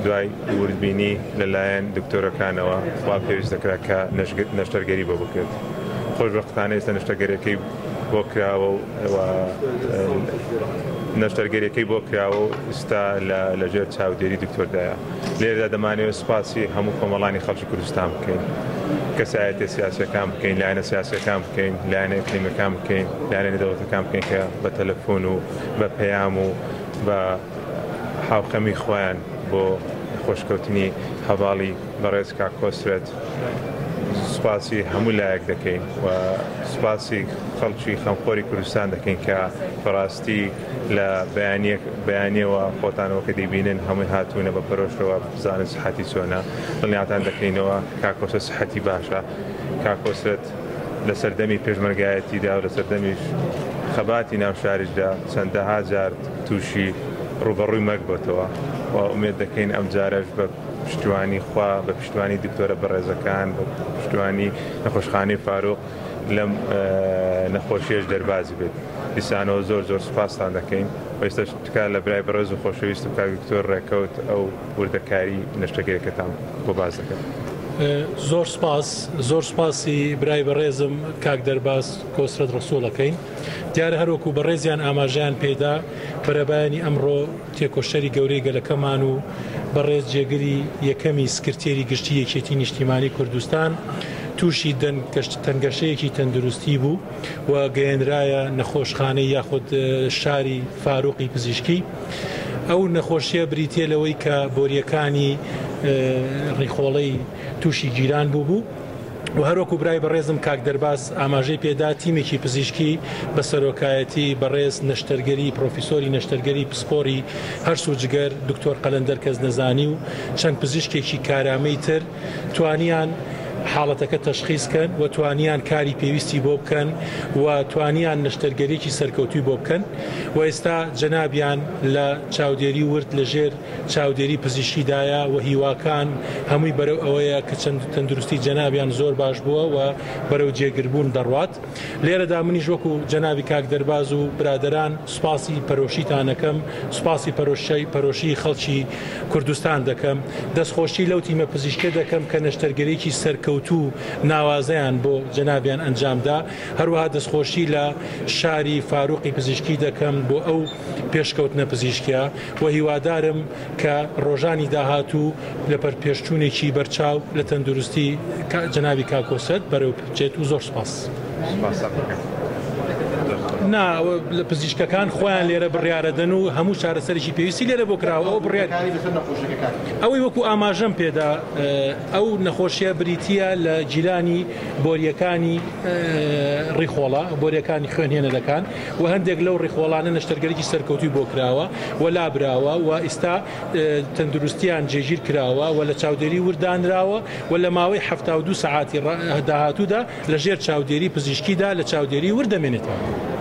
دوای وردبینی لەلایەن دکتۆرەکانەوە وا پێویست دەکرا کە نەشتەرگەری بۆ بکرێت. خۆشبەختانە ئێستا نەشتەرگەریەکەی بۆ کراوە و نەشتەرگەریەکەی بۆ کراوە و ئێستا لەژێر چاودێری دکتۆردایە. لێرەدا دەمانەوێت سوپاسی هەموو کۆمەڵانی خەڵکی کوردستان بکەین، کەسایەتیە سیاسیەکان بکەین، لایەنە سیاسیەکان بکەین، لایەنە ئیقلیمیەکان بکەین، لایەنە نێودەوڵەتیەکان بکەین کە بە تەلەفۆن و بە پەیام و بە هاوخەمی خۆیان بۆ خۆشکەوتنی هەڤاڵی بەڕێز کاک کۆسرەت سوپاسی هەموو لایەک دەکەین و سوپاسی خەڵکی خەمخۆری کوردستان دەکەین کە بەڕاستی لە بەیانیەوە خۆتانەوە کە دەیبینن هەمووی هاتوونە بە پەرۆشەوە بزانن سحەتی چۆنە. دڵنیاتان دەکەینەوە کاک کۆسرەت سحەتی باشە. کاک کۆسرەت لە سەردەمی پێشمەرگایەتیدا و لە سەردەمیش خەباتی ناو شاریشدا چەندەها جار تووشی ڕووبەڕووی مەرگ بۆتەوە و ئومێد دەکەین ئەم جارەش بە پشتیوانی خوا، بە پشتیوانی دکتۆرە بەڕێزەکان، بە پشتیوانی نەخۆشخانەی فاروق لەم نەخۆشیەش دەربازی بێت. دیسانەوە زۆر زۆر سوپاستان دەکەین و ئێستاش تکا لە برای بەڕێز و خۆشەویستم کاک دکتۆر ڕێکەوت ئەو وردەکاری نەشتەرگەریەکەتان بۆ باس دەکەن. زۆر سوپاس، زۆر سوپاسی برای بەڕێزم کاک دەرباز کۆسرەت ڕەسوڵ ئەکەین. دیارە هەروەکو بەڕێزیان ئاماژەیان پێدا بەرەبایانی ئەمڕۆ تێکۆشەری گەورەی گەلەکەمان و بەڕێز جێگری یەکەمی سکرتێری گشتی یەکێتی نیشتیمانی کوردستان تووشی تەنگەشەیەکی تەندروستی بوو و گەیەنرایە نەخۆشخانەی یاخود شاری فاروقی پزیشکی. ئەو نەخۆشیە بریتیە لەوەی کە بۆریەکانی ڕیخۆڵەی تووشی گیران بوو بوو. و هەروەکو برای بەڕێزم کاک دەرباز ئاماژەی پێدا تیمێکی پزیشکی بە سەرۆکایەتی بەڕێز نەشتەرگەری پرۆفیسۆری نەشتەرگەری پسپۆری هەرس و جگەر دکتۆر قەلەندەر کەسنەزانی و چەند پزیشکێکی کارامەی تر توانیان حاڵەتەکە تەشخیس کەن و توانیان کاری پێویستی بۆ بکەن و توانیان نەشتەرگەریی سەرکەوتووی بۆ بکەن و ئێستا جەنابیان لە چاودێری ورد لە ژێر چاودێری پزیشکیدایە و هیواکان هەمووی بەرەو ئەوەیە کە چەند تەندروستی جەنابیان زۆر باش بووە و بەرەو جێگربوون دەڕوات. لێرەدا منیش وەکو جەنابی کاک دەرباز و برادەران سوپاسی پەرۆشیتان ئەکەم، سوپاسی پەرۆشی خەڵکی کوردستان دەکەم، دەستخۆشی لەو تیمە پزیشکیە دەکەم کە نەشتەرگەریی سەرکەوتوو و ناوازەیان بۆ جەنابیان ئەنجامدا، هەروەها دەستخۆشی لە شاری فاروقی پزیشکی دەکەم بۆ ئەو پێشکەوتنە پزیشکیە و هیوادارم کە ڕۆژانی داهاتوو لە پێشچوونێکی بەرچاو لە تەندروستی جەنابی کاک کۆسرەت بەرەو بچێت و زۆر سوپاس. نا پزیشکەکان خۆیان لێرە بڕیارەدەن و هەموو چارەسەرێکی پێویستی لێرە بۆ کراوە ئەو بڕیار ئەوەی وەکو ئاماژەم پێدا ئەو نەخۆشیە بریتیە لە گیرانی بۆریەکانی ڕیخۆڵە بۆریەکانی خوێنهێنەرەکان و هەندێک لەو ڕیخۆڵانە نەشتەرگەریی سەرکەوتووی بۆ کراوە و لابراوە و ئیستا تەندروستیان جێگیر کراوە و لە چاودێری ورد دانراوە و لە ماوەی 72 سەعاتی داهاتوودا لە ژێر چاودێری پزیشکیدا لە چاودێری ورد دەمێنێتەوە.